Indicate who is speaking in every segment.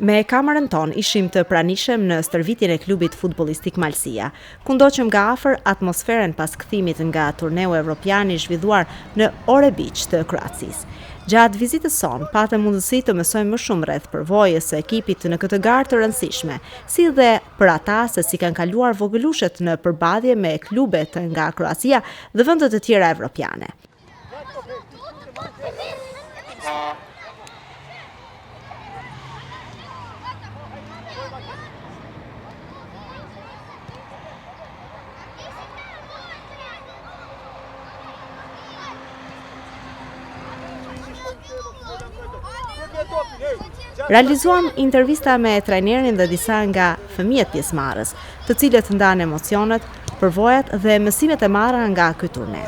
Speaker 1: Me kamerën tonë ishim të pranishëm në stërvitjen e klubit futbollistik Malësia, ku ndoqëm nga afër atmosferën pas kthimit nga turneu evropian i zhvilluar në Orebiq të Kroacisë. Gjatë vizitës sonë patëm mundësi të mësojmë më shumë rreth përvojës së ekipit në këtë garë të rëndësishme, si dhe për ata se si kanë kaluar vogëlushët në përballje me klubet nga Kroacia dhe vende të tjera evropiane. Realizuam intervista me trajnerin dhe disa nga fëmijët pjesëmarrës, të cilët ndanë emocionet, përvojat dhe mësimet e marra nga ky turne.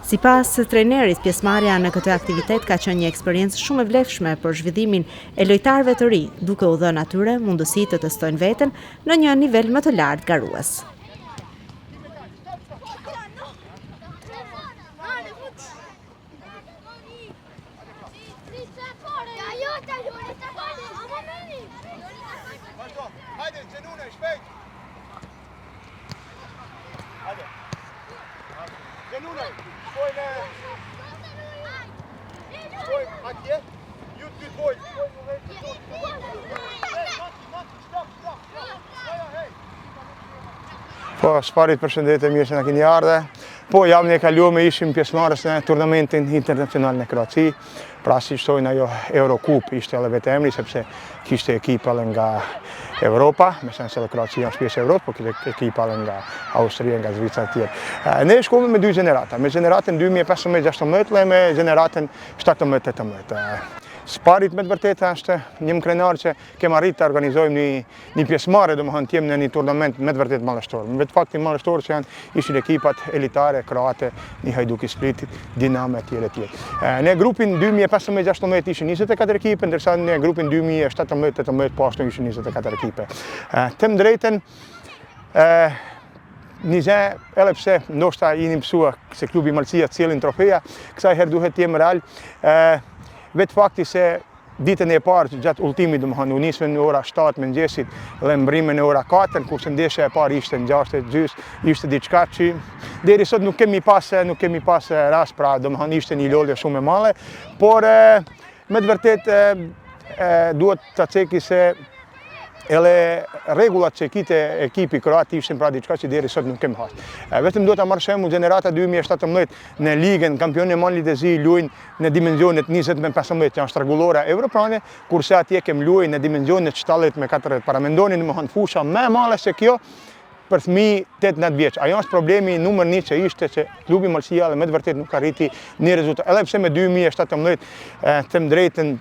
Speaker 1: Sipas trajnerit, pjesëmarrja në këtë aktivitet ka qenë një eksperiencë shumë e vlefshme për zhvillimin e lojtarëve të rinj, duke u dhënë atyre mundësi të testojnë veten në një nivel më të lartë garues.
Speaker 2: Po, së pari përshëndetje mirë se na keni ardhe. Po, javën e kalume ishim pjesëmarrës në turnamentin internacional në Kroaci. Pra, si thojnë ajo Eurocup, ishte edhe vetë emri, sepse kishte ekipa edhe nga Evropa, me thënë se edhe Kroacia është pjesë e Evropës, po kishte ekipa edhe nga Austria, nga Zvicra e tjerë. Ne shkuam me dy gjenerata, me gjeneratën 2015-16 dhe me gjeneratën 17-18. Së pari me të vërtetë është jam krenar që kem arrit të organizojmë një një pjesëmarrje, domethënë të jem në një turnament me të vërtetë madhështor. Me vetë faktin madhështor që janë ishin ekipat elitare kroate, një Hajduk i Splitit, Dinamo etj etj. Në grupin 2015-16 ishin 24 ekipe, ndërsa në grupin 2017-18 po ashtu ishin 24 ekipe. Them drejtën, një gjë, edhe pse ndoshta jeni mësua se klubi Malësia sjellin trofeja, kësaj herë duhet të jem real, vetë fakti se Ditën e parë gjatë udhëtimit, domethënë u nisëm në ora 7 mëngjesit dhe mbrime në ora 4, kurse ndeshja e parë ishte në 6 e gjys, ishte diçka që deri sot nuk kemi pas, nuk kemi pas rast, pra domethënë ishte një lodhje shumë e madhe, por me të vërtetë duhet ta ceki se edhe rregullat që kishte ekipi kroat ishin pra diçka që deri sot nuk kemi has. Vetëm duhet ta marr shembull gjenerata 2017 në ligën kampionë e Malit të Zi luajnë në dimensionet 20 me 15 që është rregullora evropiane, kurse atje kem luaj në dimensionet 70 me 40. Paramendoni domethënë fusha më e madhe se kjo për fëmijë 8-9 vjeç. Ajo është problemi numër 1 që ishte që klubi Malësia dhe me të vërtetë nuk arriti një rezultat. Edhe pse me 2017, them drejtën,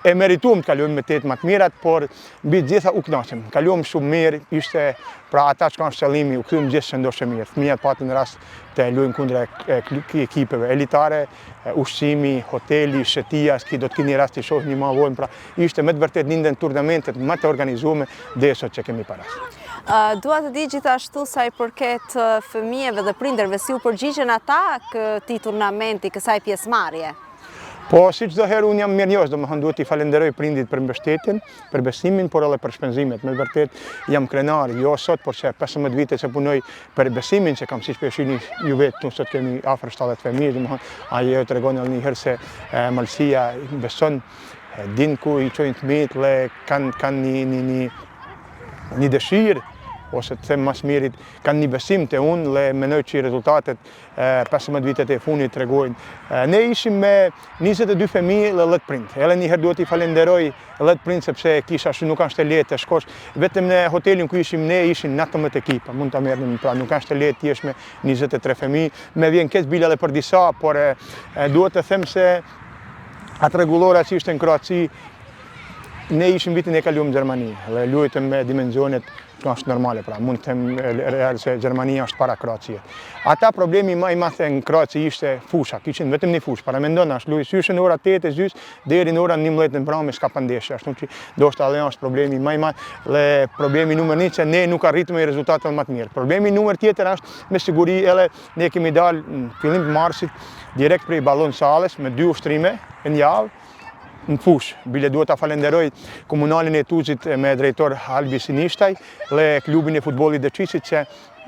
Speaker 2: e merituam të kalojmë me tetë më të mirat, por mbi të gjitha u kënaqëm. Kaluam shumë mirë, ishte pra ata çka është qëllimi, u kthyem gjithë shëndoshë mirë. Fëmijët patën rast të luajnë kundra ekipeve elitare, ushqimi, hoteli, shëtia, s'ki do të kini rast të shohni më vonë, pra ishte me të vërtetë një ndër turnamentet më të organizuara deri sot që kemi para.
Speaker 1: Dua të di gjithashtu sa i përket fëmijëve dhe prindërve, si u përgjigjën ata këtij turnamenti, kësaj pjesëmarrje?
Speaker 2: Po, si çdo herë unë jam mirënjohës, domethënë duhet t'i falenderoj prindit për mbështetjen, për besimin, por edhe për shpenzimet. Me vërtet jam krenar, jo sot, por që 15 vite që punoj për besimin që kam siç po e shihni ju vetë, këtu sot kemi afër 70 fëmijë, domethënë ajo tregon edhe një herë se Malësia beson, din ku i çojnë fëmijët dhe kanë kanë një një një një dëshirë ose të them më së mirit, kanë një besim te unë dhe mendoj që rezultatet 15 vitet e fundit tregojnë. Ne ishim me 22 fëmijë dhe 10 prind. Edhe një herë duhet t'i falenderoj 10 prind sepse kisha shumë nuk është e lehtë të shkosh. Vetëm në hotelin ku ishim ne ishin 19 ekipa, mund ta merrnim, pra nuk është e lehtë të jesh me 23 fëmijë. Me vjen keq bile edhe për disa, por e, duhet të them se atë rregullora që ishte në Kroaci, ne ishim vitin e kaluar në Gjermani dhe luajtëm me dimensionet. Kjo është normale, pra, mund të them real se Gjermania është para Kroacisë. Ata problemi më i madh në Kroaci ishte fusha, kishin vetëm një fushë. Paramendon, është luaj qysh në ora 8 e gjys deri në ora 11 në mbrëmje s'ka pa ndeshje, ashtu që ndoshta edhe është problemi më i madh dhe problemi numër 1 që ne nuk arritëm me rezultate më të mirë. Problemi numër tjetër është me siguri edhe ne kemi dalë në fillim të marsit direkt prej ballon sallës me dy ushtrime në javë në fushë. Bile duhet ta falenderoj komunalin e Tuzit me drejtor Albi Sinishtaj dhe klubin e futbollit Deçiqit që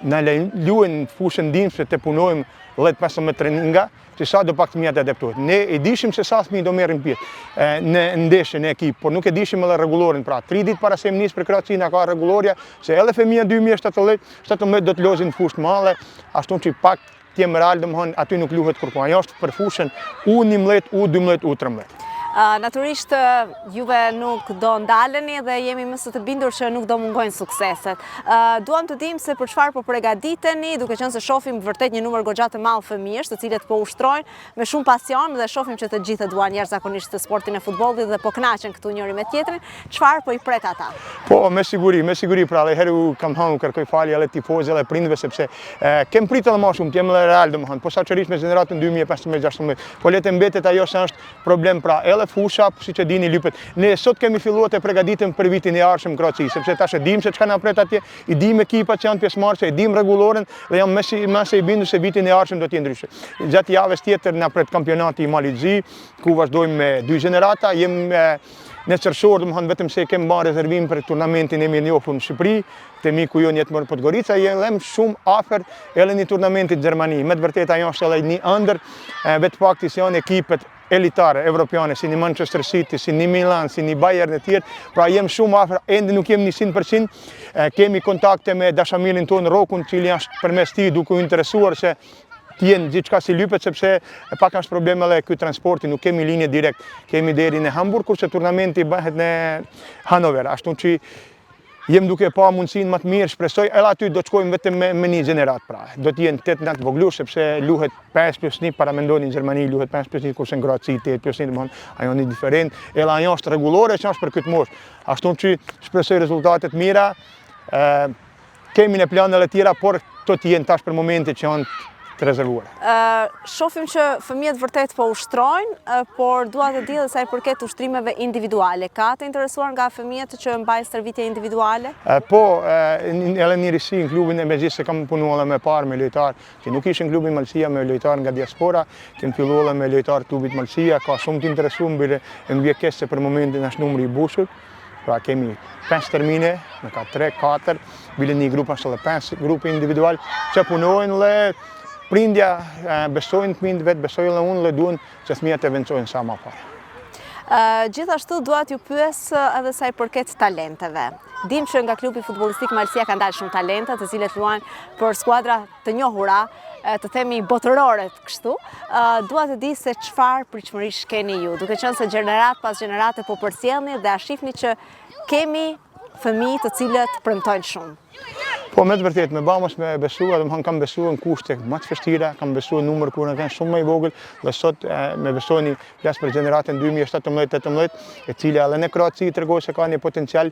Speaker 2: na lejuen në fushën ndihmëse të punojmë 10-15 treninga, që sa do pak fëmija të adaptohet. Ne e dishim se sa fëmijë do merrin pjesë në ndeshje në ekip, por nuk e dishim edhe rregulloren. Pra, 3 ditë para se me nis për Kroaci na ka rregullorja se edhe fëmija 2017 17 do të lozin në fushë të madhe, ashtu që pak Të jem real, domethënë, aty nuk luhet kurrkund. Ajo është për fushën U11, U12, U13.
Speaker 1: Natyrisht, juve nuk do ndaleni dhe jemi më se të bindur që nuk do mungojnë sukseset. Duam të dimë se për çfarë po pregaditeni, duke qenë se shofim vërtet një numër goxha të madh fëmijësh, të cilët po ushtrojnë me shumë pasion dhe shofim që të gjithë e duan jashtëzakonisht sportin e futbollit dhe po kënaqen këtu njëri me tjetrin. Çfarë po i pret ata?
Speaker 2: Po, me siguri, me siguri, pra edhe herë u kam thënë, u kërkoj falje edhe tifozëve edhe prindve sepse Kem prit edhe ma shumë, të jem edhe real, domethënë, posaçërisht me gjeneratën 2015-16, po le të mbetet ajo se është problem pra edhe fusha, siç e dini lypet. Ne sot kemi filluar të pregaditem për vitin e ardhshëm në Kroaci, sepse tash e dim se çka na pret atje, i dim ekipat që janë pjesëmarrëse, e dim rregulloren dhe jam më se i bindur se vitin e ardhshëm do të jetë ndryshe. Gjatë javës tjetër na pret kampionati i Malit Zi, ku vazhdojmë me dy gjenerata, jem në qershor, domethënë vetëm se kem marrë rezervim për turnamentin e mirënjohur në Shqipëri, te miku jonë Jetmor Podgorica, jem shumë afër edhe një turnamentit Gjermani. Me të vërtetë ajo është edhe një ëndërr, vetë fakti se janë ekipet elitare evropiane, si një Manchester City, si një Milan, si një Bayern e tjerë, pra jem shumë afër, ende nuk jem 100%, kemi kontakte me dashamirin tonë Rokun, cili është përmes tij duke u interesuar se të jenë gjithçka si lypet, sepse pak është problem edhe ky transporti, nuk kemi linjë direkt, kemi deri në Hamburg, kurse turnamenti bëhet në Hanover, ashtu që Jem duke pa mundësinë më të mirë, shpresoj edhe aty do të shkojmë vetëm me, me një gjeneratë pra. Do të jenë 8 9 voglush sepse luhet 5 plus 1, paramendoni në Gjermani luhet 5 plus 1 kurse në Kroaci 8 plus 1, domthon ajo një diferencë, edhe ajo është rregullore që është për këtë moshë. Ashtu që shpresoj rezultate të mira, ë Kemi në plan edhe tjera, por këto të jenë tash për momentin që janë të
Speaker 1: rezervuara. Shofim që fëmijët vërtet po ushtrojnë, por dua të di edhe sa i përket ushtrimeve individuale. Ka të interesuar nga fëmijët që mbajnë stërvitje individuale?
Speaker 2: Po, edhe një risi në klubin e megjithëse kam punu edhe me parë me lojtarë, që nuk ishin klubin Malësia me lojtarë nga diaspora, kem fillu edhe me lojtarë klubit Malësia, ka shumë të interesuar, bile më vjen keq se për momentin është numri i mbushur. Pra kemi 5 termine, në ka 3, 4, bile një grup është edhe 5 grupe individual, që punojnë dhe prindja besojnë fëmijët vetë, besojnë dhe unë dhe duhen që fëmijët të avancojnë sa ma
Speaker 1: parë. Gjithashtu dua t'ju pyes edhe sa i përket talenteve. Dim që nga klubi futbollistik Malësia kanë dalë shumë talente, të cilët luajnë për skuadra të njohura, të themi botërore kështu. Dua të di se çfarë pritshmërish keni ju, duke qenë se gjeneratë pas gjenerate po përcjellni dhe a shihni që kemi fëmijë të cilët premtojnë
Speaker 2: shumë. Po, me të vërtetë, me ba mos me besu, edhe më kam besu në kushte më të vështira, kam besu në numër kur në kanë shumë më i vogël, dhe sot me besoni flas për gjeneratën 2017-18, e cila edhe në Kroaci tregoi se ka një potencial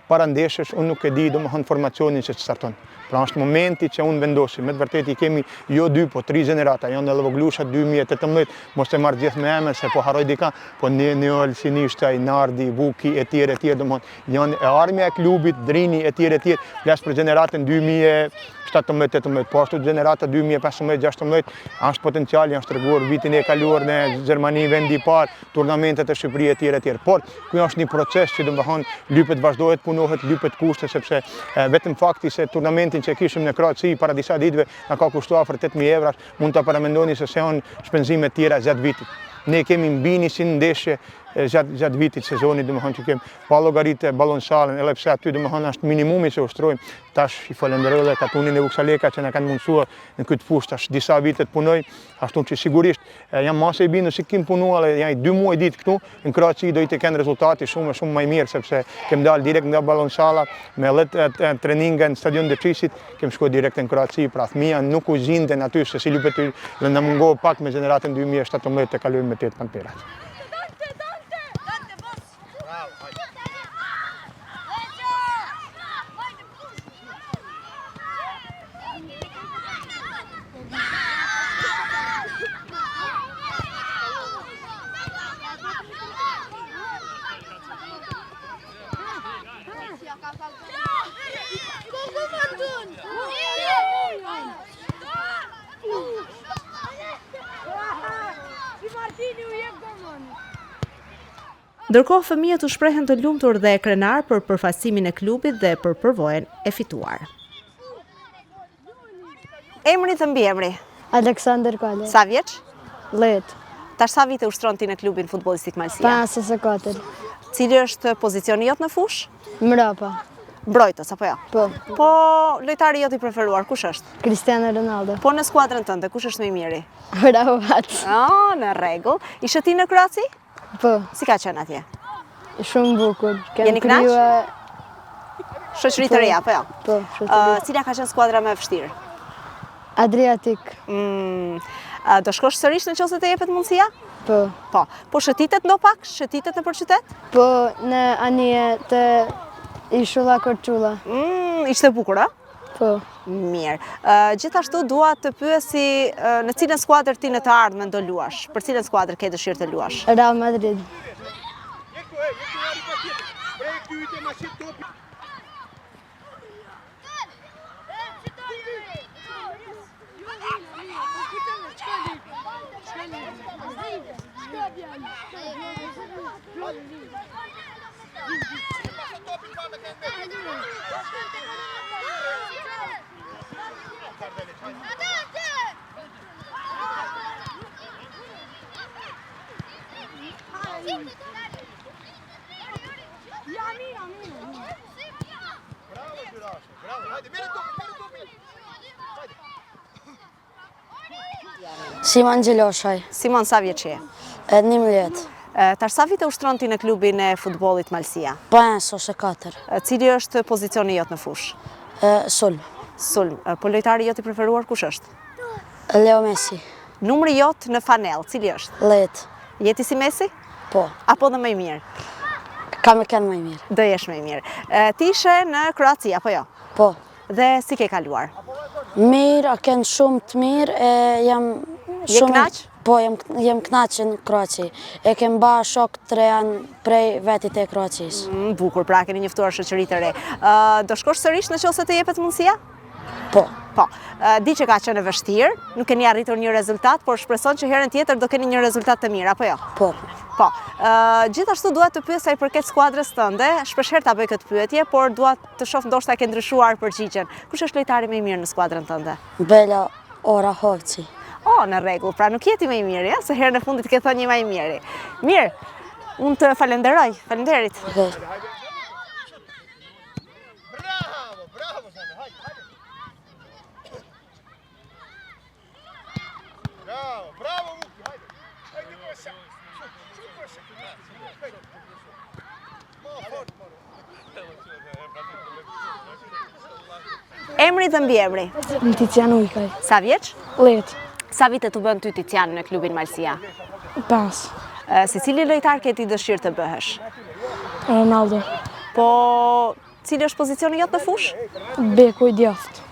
Speaker 2: para ndeshjes, unë nuk e di domethënë formacionin që të starton. Pra është momenti që unë vendosi, me të vërtetë i kemi jo dy, po tri gjenerata, janë edhe voglusha 2018, mos të marr gjithë me emër, se po harroj dika, po një Njoel, Sinishtaj, Nardi, Vuki, e tjerë, e tjerë, domethënë, janë e ardhmja e klubit, Drini, e tjerë, e tjerë, flas për gjeneratën 2017-18, po ashtu gjenerata 2015-16, është potenciali, është treguar vitin e kaluar në Gjermani, vendi i parë, turnamentet e Shqipëri e tjerë, e tjerë. Por, ky është një proces që domethënë, lypet vazhdohet, punohet, lypet kushte, sepse vetëm fakti se turnamentin që kishim në Kroaci para disa ditëve na ka kushtuar afër 8000 euro, mund ta paramendoni se se janë shpenzimet tjera gjatë vitit. Ne kemi mbi 100 ndeshje gjatë gjatë vitit sezonit, domethënë që kemi pa llogaritë ballon sallën, edhe pse aty domethënë është minimumi që ushtrojmë. Tash i falenderoj edhe katunin e Vuksaleka që na kanë mundësuar në këtë fushë tash disa vite të punoj, ashtu që sigurisht Jam ma se i bindur si kim punuar edhe janë dy muaj ditë këtu, në Kroaci do të kenë rezultati shumë e shumë më i mirë sepse kem dalë direkt nga ballon salla me 10 treninga në stadion Deçiqit, kem shkuar direkt në Kroaci, pra fëmija nuk u gjindën aty se si lypet dhe na mungo pak me gjeneratën 2017 të kalojmë me 8 panterat.
Speaker 1: Ndërkohë fëmijët u shprehën të lumtur dhe krenarë për përfaqësimin e klubit dhe për përvojën e fituar. Emri dhe mbiemri?
Speaker 3: Aleksandër Kale.
Speaker 1: Sa vjeç?
Speaker 3: 10.
Speaker 1: Tash sa vite ushtron ti në klubin futbollistik Malësia?
Speaker 3: 5 ose 4.
Speaker 1: Cili është pozicioni jot në fushë?
Speaker 3: Mbrapa.
Speaker 1: Mbrojtës, apo jo?
Speaker 3: Po.
Speaker 1: Po, lojtari jot i preferuar, kush është?
Speaker 3: Cristiano Ronaldo.
Speaker 1: Po në skuadrën tënde, kush është më i miri?
Speaker 3: Bravo.
Speaker 1: Oh, në rregull. Ishe ti në Kroaci?
Speaker 3: Po.
Speaker 1: Si ka qenë atje?
Speaker 3: Shumë bukur.
Speaker 1: Jeni knaq? Shoqëri të reja, po jo?
Speaker 3: Po, shoqëri.
Speaker 1: Cila ka qenë skuadra më e vështirë?
Speaker 3: Adriatik.
Speaker 1: Mm, do shkosh sërish në qoftë se të jepet mundësia?
Speaker 3: Po.
Speaker 1: Po. Po shëtitet ndopak? Shëtitet nëpër qytet?
Speaker 3: Po, në anije te Ishulla Korçula.
Speaker 1: Mm, ishte bukur, a?
Speaker 3: Po.
Speaker 1: Mirë. Gjithashtu dua të pyes si në cilën skuadër ti në të ardhmen do luash? Për cilën skuadër ke dëshirë të luash?
Speaker 3: Real Madrid.
Speaker 4: Simon Gjeloshaj.
Speaker 1: Simon, sa vjeç je?
Speaker 4: E 11.
Speaker 1: Tash sa vite ushtron ti në klubin e futbollit Malësia?
Speaker 4: 5 ose 4.
Speaker 1: Cili është pozicioni jot në fushë?
Speaker 4: Sulm.
Speaker 1: Sulm. Po lojtari jot i preferuar kush është?
Speaker 4: Leo Messi.
Speaker 1: Numri jot në fanellë, cili është?
Speaker 4: 10.
Speaker 1: Je ti si Messi?
Speaker 4: Po.
Speaker 1: Apo dhe më i mirë?
Speaker 4: Ka me kenë më i mirë.
Speaker 1: Do jesh më i mirë. Ti ishe në Kroaci, apo jo?
Speaker 4: Po.
Speaker 1: Dhe si ke kaluar?
Speaker 4: Mirë, a kenë shumë të mirë, e jam
Speaker 1: Je
Speaker 4: shumë...
Speaker 1: knaq?
Speaker 4: Po, jam, jam knaq në Kroaci. E kem ba shok të reja prej vetit e Kroacisë.
Speaker 1: Mm, bukur, pra keni njoftuar shoqëri të re. Do shkosh sërish në qoftë se të jepet mundësia?
Speaker 4: Po.
Speaker 1: Po. Di që ka qenë e vështirë, nuk keni arritur një rezultat, por shpreson që herën tjetër do keni një rezultat të mirë, apo jo?
Speaker 4: Po.
Speaker 1: Po. Gjithashtu dua të pyes sa i përket skuadrës tënde, shpeshherë ta bëj këtë pyetje, por dua të shoh ndoshta ke ndryshuar përgjigjen. Kush është lojtari më i mirë në skuadrën tënde?
Speaker 4: Bela Orahovci.
Speaker 1: O, në rregull, pra nuk je ti më i miri, ja, se herën e fundit ke thënë një më i miri. Mirë, unë të falenderoj. Faleminderit.
Speaker 4: Okay.
Speaker 2: Bravo, bravo, Sandro, hajde, hajde. Bravo, bravo, Vuki, hajde. Hajde, kosha. Shumë kosha. Hajde. Ma fort, moro.
Speaker 1: Emri dhe mbiemri.
Speaker 3: Tician Ujkaj.
Speaker 1: Sa vjeç?
Speaker 3: 10.
Speaker 1: Sa vite t'u bën ty Tician në klubin Malësia?
Speaker 3: 5.
Speaker 1: Si cili lojtar ke ti dëshirë të bëhesh?
Speaker 3: Ronaldo.
Speaker 1: Po, cili është pozicioni jot në fushë?
Speaker 3: Beku i djathtë.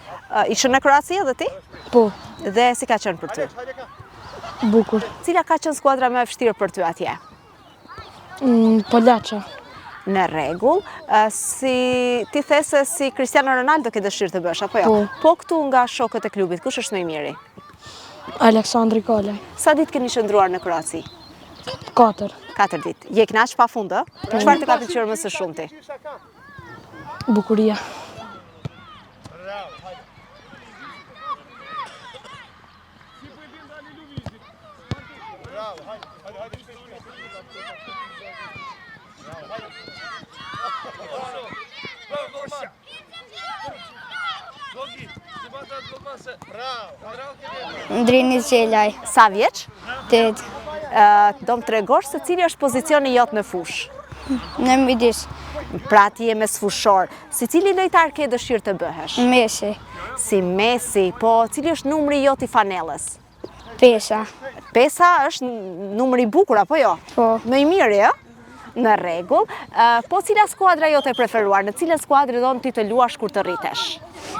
Speaker 1: Ishe në Kroaci edhe ti?
Speaker 3: Po.
Speaker 1: Dhe si ka qenë për ty?
Speaker 3: Bukur.
Speaker 1: Cila ka qenë skuadra më e vështirë për ty atje?
Speaker 3: Mm, Polaça.
Speaker 1: Në rregull, si ti the se si Cristiano Ronaldo ke dëshirë të bësh, apo jo?
Speaker 3: Po.
Speaker 1: Po këtu nga shokët e klubit, kush është më i miri?
Speaker 3: Aleksandri Kale.
Speaker 1: Sa ditë keni qëndruar në Kroaci?
Speaker 3: 4.
Speaker 1: 4 ditë. Je knaq pa fund, ë? Çfarë të ka pëlqyer më së shumti?
Speaker 3: Bukuria.
Speaker 5: Ndrini Qelaj.
Speaker 1: Sa vjeç?
Speaker 5: 8.
Speaker 1: Do më tregosh se cili është pozicioni jot në fushë?
Speaker 5: Në midis.
Speaker 1: Pra ti je mesfushor. Si cili lojtar ke dëshirë të bëhesh?
Speaker 5: Messi.
Speaker 1: Si Messi, po cili është numri jot i fanellës?
Speaker 5: Pesa.
Speaker 1: Pesa është numri i bukur, apo jo?
Speaker 5: Po.
Speaker 1: Më i miri, ë? Në rregull. Po cila skuadra jote e preferuar? Në cilën skuadrë don ti të luash kur të rritesh?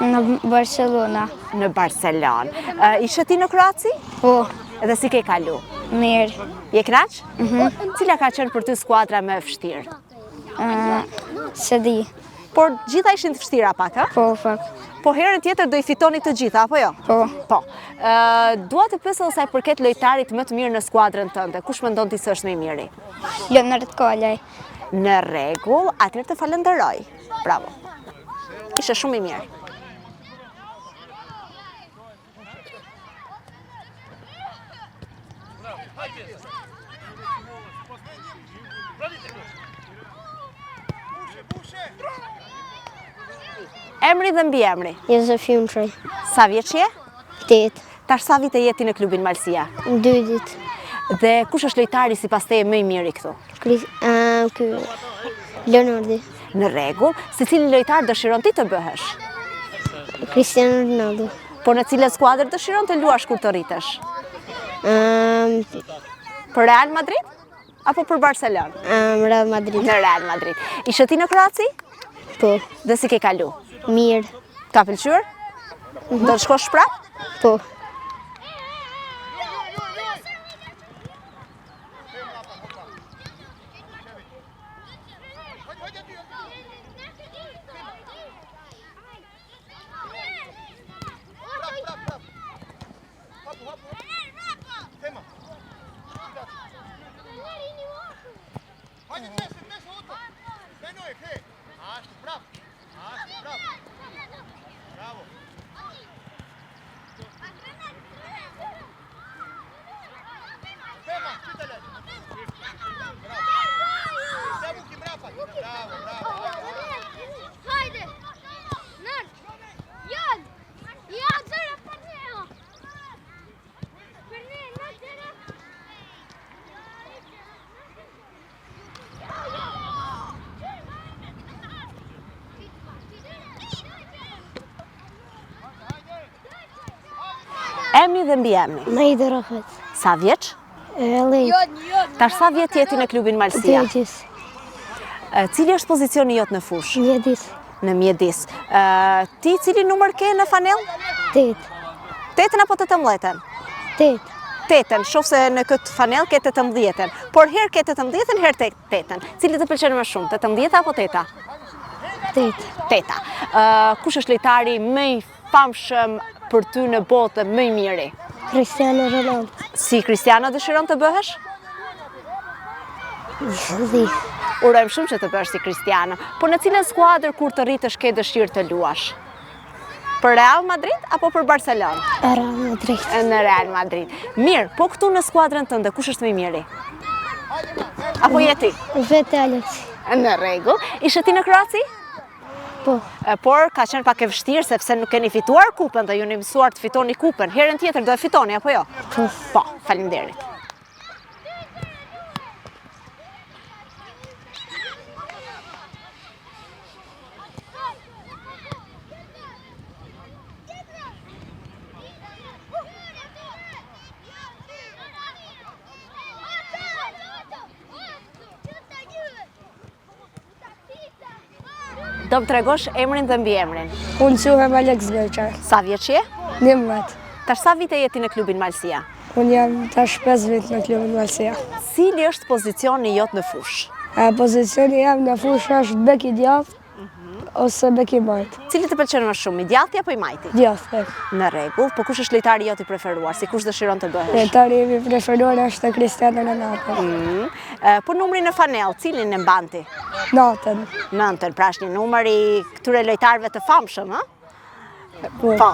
Speaker 5: Në Barcelona.
Speaker 1: Në Barcelonë. Ishe ti në Kroaci?
Speaker 5: Po.
Speaker 1: Dhe si ke kalu?
Speaker 5: Mirë.
Speaker 1: Je knaq?
Speaker 5: Mhm.
Speaker 1: Cila ka qenë për ty skuadra më e vështirë?
Speaker 5: S'e di.
Speaker 1: Por gjitha ishin të vështira pak, ha?
Speaker 5: Po, pak.
Speaker 1: Po herën tjetër do i fitoni të gjitha, apo jo?
Speaker 5: Po.
Speaker 1: Po. Dua të pyes edhe sa i përket lojtarit më të mirë në skuadrën tënde. Kush mendon ti se është më i miri?
Speaker 5: Leonard Kolaj.
Speaker 1: Në rregull, atëherë të falënderoj. Bravo. Ishe shumë i mirë. Emri dhe mbiemri.
Speaker 3: Jozef Junçaj.
Speaker 1: Sa vjeç je?
Speaker 3: 8.
Speaker 1: Tash sa vite je ti në klubin Malësia?
Speaker 3: 2 vit.
Speaker 1: Dhe kush është lojtari sipas teje më i miri
Speaker 3: këtu? Kris, uh, ky Leonardi.
Speaker 1: Në rregull, si cili lojtar dëshiron ti të bëhesh?
Speaker 3: Cristiano Ronaldo.
Speaker 1: Po në cilën skuadër dëshiron të luash kur të rritesh?
Speaker 3: Um,
Speaker 1: për Real Madrid apo për Barcelonë?
Speaker 3: Um, Real Madrid.
Speaker 1: Në Real Madrid. Ishe ti në Kroaci?
Speaker 3: Po.
Speaker 1: Dhe si ke kalu?
Speaker 3: Mirë.
Speaker 1: Ka pëlqyer? Mm -hmm. Do të shkosh prapë?
Speaker 3: Po.
Speaker 1: Emri dhe mbiemri.
Speaker 3: Mejdi Rafet.
Speaker 1: Sa vjeç?
Speaker 3: Edhe
Speaker 1: Tash sa vjet je ti në klubin Malësia?
Speaker 3: Dy
Speaker 1: Cili është pozicioni jot në fushë?
Speaker 3: Mjedis.
Speaker 1: Në mjedis. Ti cili numër ke në fanellë?
Speaker 3: 8.
Speaker 1: Tetën apo 18-ën?
Speaker 3: 8.
Speaker 1: Tetën, shoh se në këtë fanellë ke 18-ën. Por herë ke 18-ën, herë tetën. Cili të pëlqen më shumë, 18 apo teta?
Speaker 3: 8.
Speaker 1: Teta. Kush është lojtari më i famshëm për ty në botë dhe më i miri?
Speaker 3: Cristiano Ronaldo.
Speaker 1: Si Cristiano dëshiron të bëhesh?
Speaker 3: Zi.
Speaker 1: Urojmë shumë që të bëhesh si Cristiano. Po në cilën skuadër kur të rritesh ke dëshirë të luash? Për Real Madrid apo për Barcelonë?
Speaker 3: Real Madrid.
Speaker 1: Në Real Madrid. Mirë, po këtu në skuadrën tënde, kush është më i miri? Apo je ti?
Speaker 3: Vetë Alex.
Speaker 1: Në rregull. Ishe ti në Kroaci?
Speaker 3: Po.
Speaker 1: Por ka qenë pak e vështirë sepse nuk keni fituar kupën dhe ju jeni mësuar të fitoni kupën. Herën tjetër do e fitoni apo jo?
Speaker 3: Po.
Speaker 1: Po, faleminderit. Do më tregosh emrin dhe mbiemrin.
Speaker 6: Unë quhem Alex Beqaj.
Speaker 1: Sa vjeç je?
Speaker 6: 11.
Speaker 1: Tash sa vite je ti në klubin Malësia?
Speaker 6: Unë jam tash 5 vit në klubin Malësia.
Speaker 1: Cili është pozicioni jot në fushë?
Speaker 6: Pozicioni jem në fushë është bek i djathtë ose bek i majtë.
Speaker 1: Cili të pëlqen më shumë, i djathti apo i majti?
Speaker 6: Djathti.
Speaker 1: Në rregull, po kush është lojtari jot i preferuar? Si kush dëshiron të bëhesh?
Speaker 6: Lojtari im i preferuar është Cristiano Ronaldo.
Speaker 1: Mm. Po numrin në fanellë, cilin e mban ti?
Speaker 6: Nëntën.
Speaker 1: Nëntën, pra është një numër i këtyre lojtarëve të famshëm, ë?
Speaker 6: Po.
Speaker 1: Po.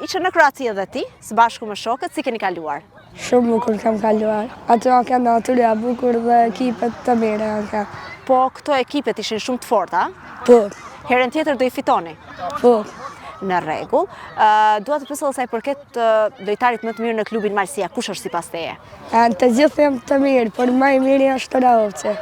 Speaker 1: Ishe në Kroaci edhe ti, së bashku me shokët, si keni kaluar?
Speaker 6: Shumë bukur kam kaluar. Aty janë kanë natyra e bukur dhe ekipet të mira janë kanë.
Speaker 1: Po, këto ekipet ishin shumë të forta?
Speaker 6: Po.
Speaker 1: Herën tjetër do i fitoni?
Speaker 6: Po.
Speaker 1: Në rregull. Dua të pyes edhe sa i përket lojtarit më të mirë në klubin Malësia, kush është sipas teje?
Speaker 6: Të gjithë janë të mirë, por më i miri është Rahovci.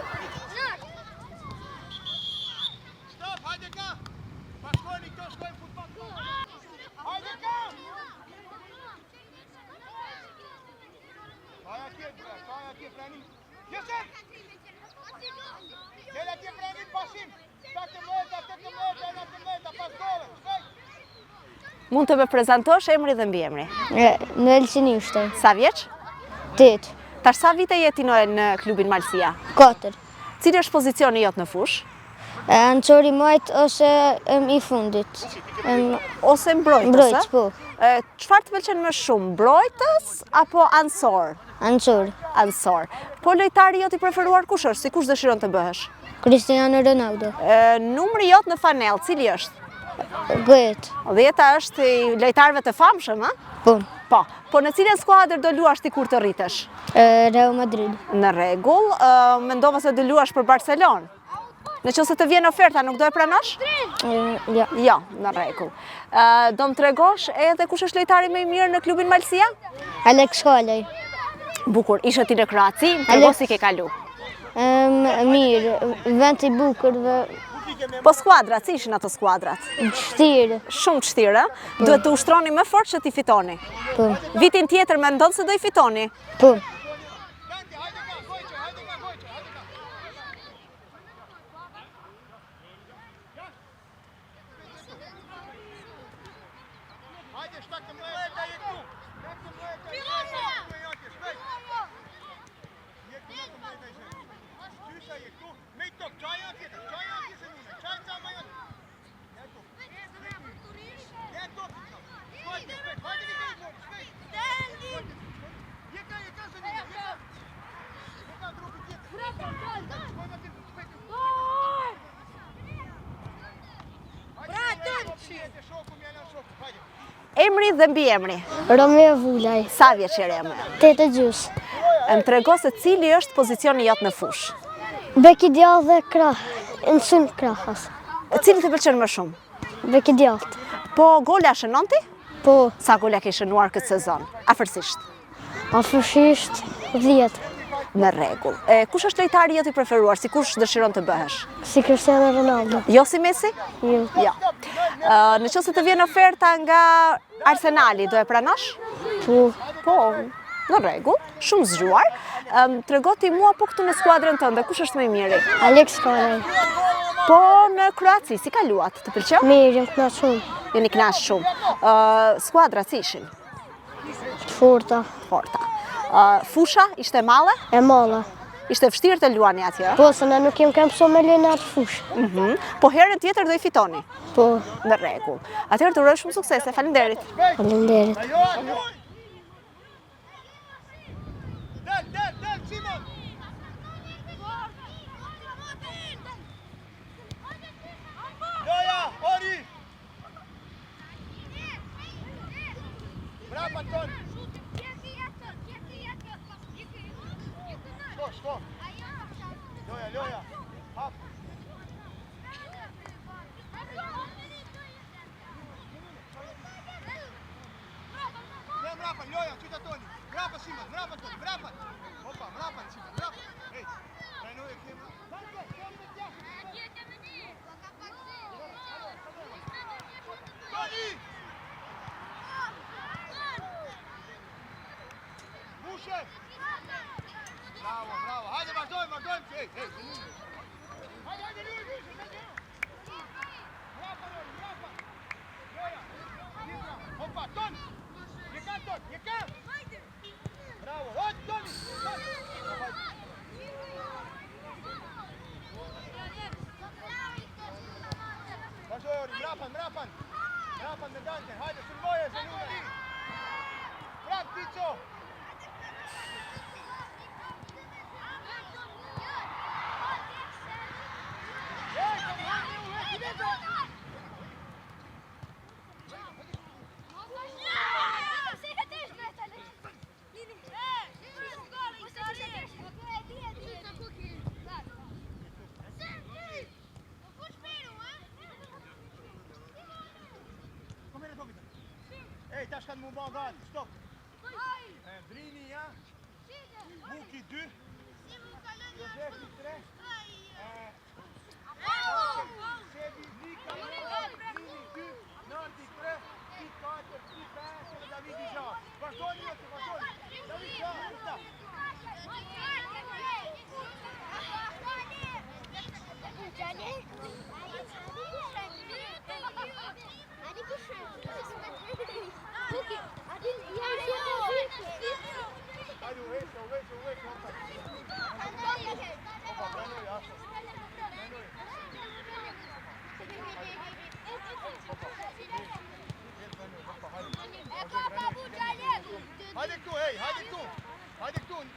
Speaker 1: Mund të më prezantosh emri dhe mbiemri?
Speaker 3: Noel Sinishte.
Speaker 1: Sa vjeç?
Speaker 3: 8.
Speaker 1: Tash sa vite je ti Noel në klubin Malësia?
Speaker 3: 4.
Speaker 1: Cili është pozicioni jot në fushë?
Speaker 5: Anësor i majtë ose i fundit.
Speaker 1: Ose mbrojtës,
Speaker 5: Mbrojtës, po.
Speaker 1: Çfarë të pëlqen më shumë, mbrojtës apo anësor?
Speaker 5: Anësor.
Speaker 1: Anësor. Po lojtari jot i preferuar kush është? Si kush dëshiron të bëhesh?
Speaker 5: Cristiano Ronaldo.
Speaker 1: Numri jot në fanellë, cili është?
Speaker 5: 10.
Speaker 1: Dhjeta është i lojtarëve të famshëm, a?
Speaker 5: Po.
Speaker 1: Po. Po në cilën skuadër do luash ti kur të rritesh?
Speaker 5: Real Madrid.
Speaker 1: Në rregull, mendova se do luash për Barcelonë. Në qoftë se të vjen oferta, nuk do e pranosh?
Speaker 5: Jo.
Speaker 1: Jo, në rregull. Do më tregosh edhe kush është lojtari më i mirë në klubin Malësia?
Speaker 5: Alex Kolaj.
Speaker 1: Bukur, ishe ti në Kroaci, më trego si ke kalu.
Speaker 5: Mirë, vend i bukur dhe...
Speaker 1: Po skuadrat, si ishin ato skuadrat?
Speaker 5: Vështirë.
Speaker 1: Shumë vështirë, po. Duhet të ushtroni më fort që t'i fitoni.
Speaker 5: Po.
Speaker 1: Vitin tjetër mendon se do i fitoni?
Speaker 5: Po.
Speaker 1: Emri dhe mbiemri.
Speaker 5: Romeo Vulaj.
Speaker 1: Sa vjeç je Romeo?
Speaker 5: 8 e gjysë.
Speaker 1: E më trego se cili është pozicioni jot në fushë.
Speaker 5: Bek i djathtë dhe krah, në sulm krahas.
Speaker 1: Cili të pëlqen më shumë?
Speaker 5: Bek i djathtë.
Speaker 1: Po gola shënon ti?
Speaker 5: Po.
Speaker 1: Sa gola ke shënuar këtë sezon? Afërsisht.
Speaker 5: Afërsisht 10.
Speaker 1: Në rregull. E, kush është lojtari jot i preferuar? Si kush dëshiron të bëhesh?
Speaker 5: Si Cristiano Ronaldo.
Speaker 1: Jo si Messi?
Speaker 5: Jo.
Speaker 1: Jo. Në qoftë se të vjen oferta nga Arsenali, do e pranosh?
Speaker 5: Po.
Speaker 1: Po, në rregull, shumë zgjuar. Trego ti mua po këtu në skuadrën tënde, kush është më i miri?
Speaker 5: Alex Kolaj.
Speaker 1: Po në Kroaci, si kaluat? Të pëlqeu?
Speaker 5: Mirë, jam kënaq shumë.
Speaker 1: Jeni kënaq shumë. Skuadrat si ishin?
Speaker 5: Të forta.
Speaker 1: Të forta. Fusha ishte e madhe?
Speaker 5: E madhe.
Speaker 1: Ishte vështirë të luani atje?
Speaker 5: Po, se ne nuk jem kanë mësu me lu në atë fushë.
Speaker 1: Mhm. Po herën tjetër do i fitoni?
Speaker 5: Po.
Speaker 1: Në rregull. Atëherë të uroj shumë suksese. Faleminderit.
Speaker 5: Faleminderit.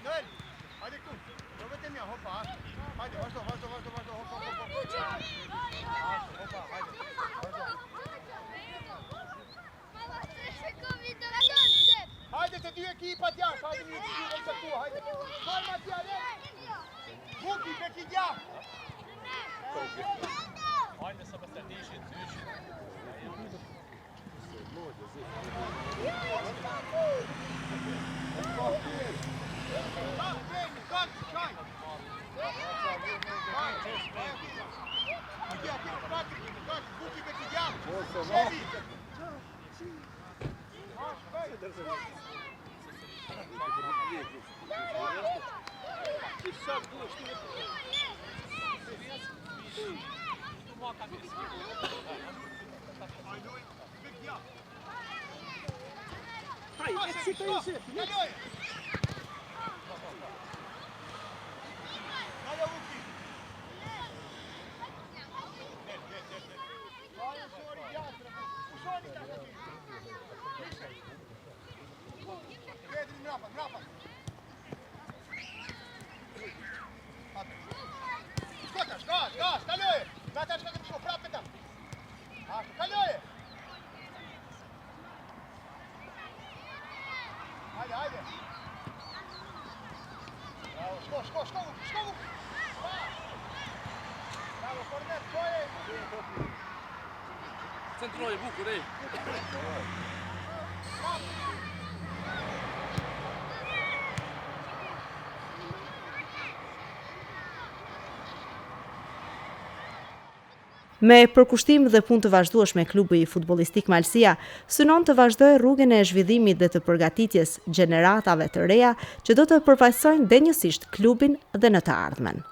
Speaker 2: Noel, hajde këtu. Jo vetëm ja, hopa. Hajde, vazhdo, vazhdo, vazhdo, vazhdo, hopa, hopa. Hopa, hajde. Vazhdo. Hajde të dy ekipat jashtë, hajde një të dy vëmë të hajde. Shkoj Matia, le. Buki, beki djathtë.
Speaker 7: Hajde se pas të dishit, dyshit.
Speaker 2: Hajde, hajde. Bravo, shko, shko, shko, shko. Bravo, korner, çoje.
Speaker 7: Centroj, bukur, ej.
Speaker 1: Me përkushtim dhe punë të vazhdueshme klubi futbollistik Malësia synon të vazhdojë rrugën e zhvillimit dhe të përgatitjes gjeneratave të reja që do të përfaqësojnë denjësisht klubin dhe në të ardhmen.